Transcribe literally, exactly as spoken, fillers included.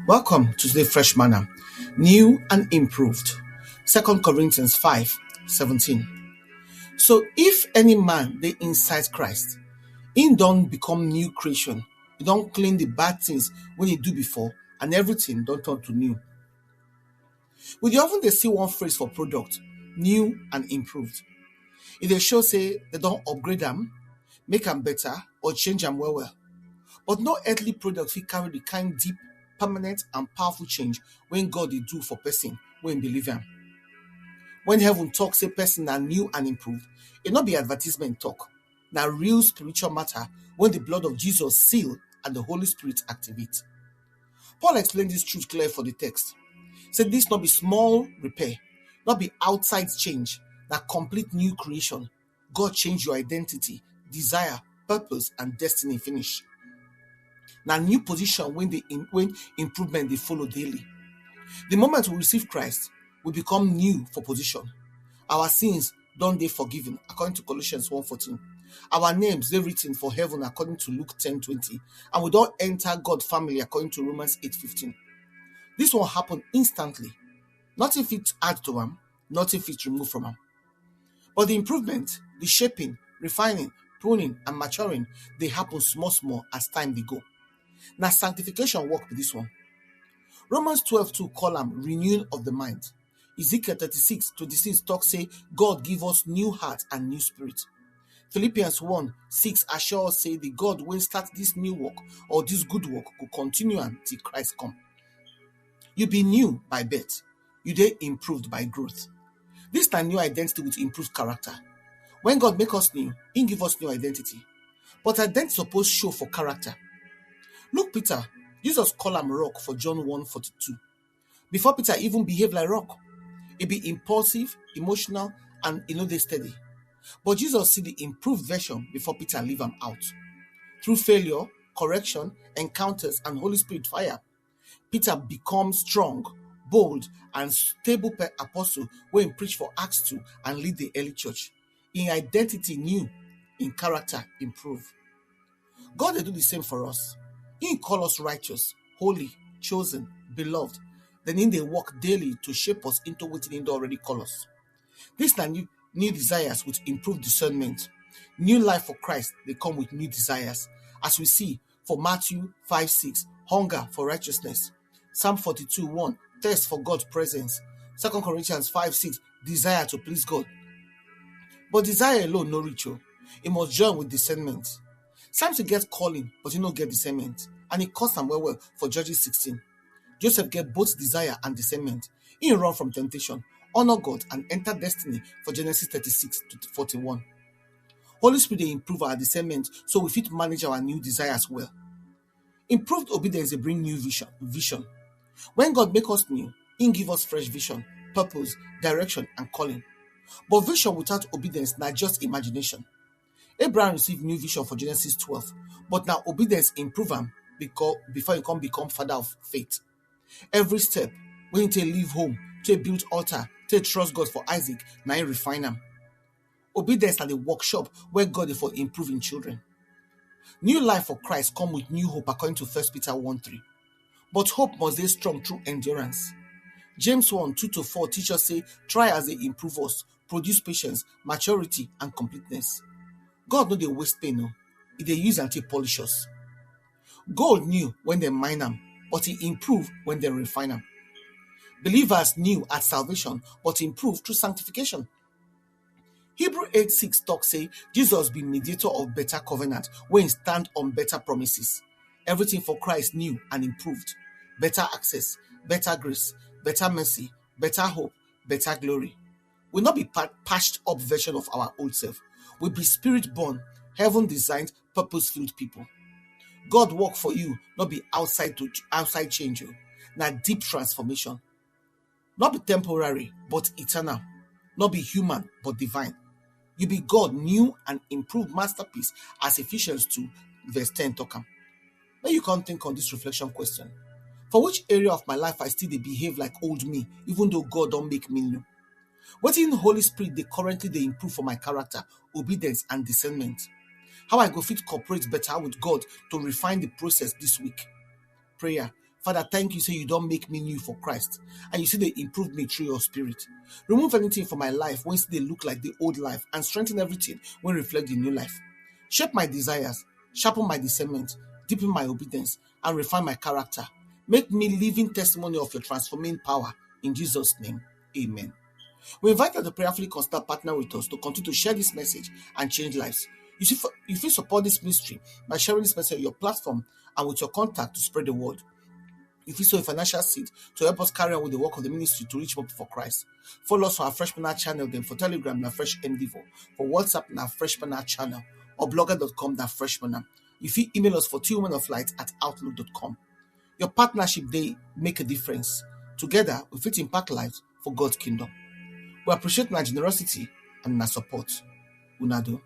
Welcome to the Fresh Manna, new and improved. Second Corinthians five seventeen. So if any man dey inside Christ, he don become new creation. He don clean the bad things wey he do before, and everything don turn to new. We dey often dey see one phrase for product, new and improved. E dey show say dem don upgrade am, make am better, or change am well well. But no earthly product fit carry the kind deep, permanent and powerful change wey God dey do for person wey believe am. When heaven talk say person na new and improved, e no be advertisement talk. Na real spiritual matter when the blood of Jesus seal and the Holy Spirit activate. Paul explained this truth clear for the text. Say this no be small repair, no be outside change, na complete new creation. God change your identity, desire, purpose, and destiny finish. Na new position when the in, when improvement dey follow daily. The moment we receive Christ, we become new for position. Our sins don dey forgiven, according to Colossians one fourteen. Our names dey written for heaven, according to Luke ten twenty, and we don enter God family, according to Romans eight fifteen. This one happen instantly. Nothing fit add to am, nothing fit remove from am. But the improvement, the shaping, refining, pruning, and maturing dey happen small small as time dey go. Na sanctification work be this one. Romans twelve two call am renewing of the mind. Ezekiel thirty-six twenty-six talk say God give us new heart and new spirit. Philippians one six assure us say the God wey start this new work or this good work go continue am till Christ come. You be new by birth. You dey improved by growth. This na new identity with improved character. When God make us new, he give us new identity. But identity suppose show for character. Look Peter, Jesus call am rock for John one forty-two. Before Peter even behave like rock, he be impulsive, emotional, and he no dey steady. But Jesus see the improved version before Peter leave am out. Through failure, correction, encounters, and Holy Spirit fire, Peter become strong, bold, and stable pe- apostle wey preach for Acts two and lead the early church. In identity new, in character improve. God dey do the same for us. He call us righteous, holy, chosen, beloved. Then he dey work daily to shape us into wetin he don already call us. This na new, new desires with improved discernment. New life for Christ dey come with new desires. As we see for Matthew five six, hunger for righteousness. Psalm forty-two one, thirst for God's presence. Second Corinthians five six, desire to please God. But desire alone no reach you. It must join with discernment. Samson get calling, but he no get discernment, and it cost am well well for Judges sixteen. Joseph get both desire and discernment. He run from temptation, honor God, and enter destiny for Genesis thirty-six to forty-one. Holy Spirit dey improve our discernment so we fit manage our new desires well. Improved obedience dey bring new vision. Vision. When God make us new, he give us fresh vision, purpose, direction, and calling. But vision without obedience na just imagination. Abraham receive new vision for Genesis twelve, but na obedience improve am because before he come become father of faith. Every step wey he take leave home, take build altar, take trust God for Isaac, na him refine am. Obedience na the workshop where God dey for improving children. New life for Christ come with new hope according to First Peter one three. But hope must dey strong through endurance. James one two to four teach us say trials dey improve us, produce patience, maturity, and completeness. God no dey waste pain, no. He dey use am take polish us. Gold new when dem mine am, but he improve when dem refine am. Believers new at salvation, but improve through sanctification. Hebrew eight six talk say Jesus be mediator of better covenant wey stand on better promises. Everything for Christ new and improved. Better access, better grace, better mercy, better hope, better glory. We no be pa- patched up version of our old self. We be spirit born, heaven designed, purpose filled people. God work for you, no be outside to outside change you. Na deep transformation. No be temporary, but eternal. No be human, but divine. You be God new and improved masterpiece, as Ephesians two verse ten talk am. Make you come think on this reflection question. For which area of my life I still dey behave like old me, even though God don make me new? Wetin Holy Spirit dey currently dey improve for my character, obedience, and discernment? How I go fit cooperate better with God to refine the process this week? Prayer. Father, thank you say you don make me new for Christ, and you still dey improve me through your spirit. Remove anything from my life wey still dey look like the old life, and strengthen everything wey reflect the new life. Shape my desires, sharpen my discernment, deepen my obedience, and refine my character. Make me living testimony of your transforming power. In Jesus' name, amen. We invite you to prayerfully consider partner with us to continue to share this message and change lives. You see, you fit support this ministry by sharing this message on your platform and with your contact to spread the word. You fit sow a financial seed to help us carry on with the work of the ministry to reach more people for Christ. Follow us on our Fresh Manna channel, then for Telegram na Fresh M D four, for WhatsApp na Fresh Manna channel, or blogger dot com na Fresh Manna. You fit email us for two women of light at outlook dot com. Your partnership dey make a difference. Together, we fit impact lives for God's kingdom. We appreciate una generosity and una support. Una do.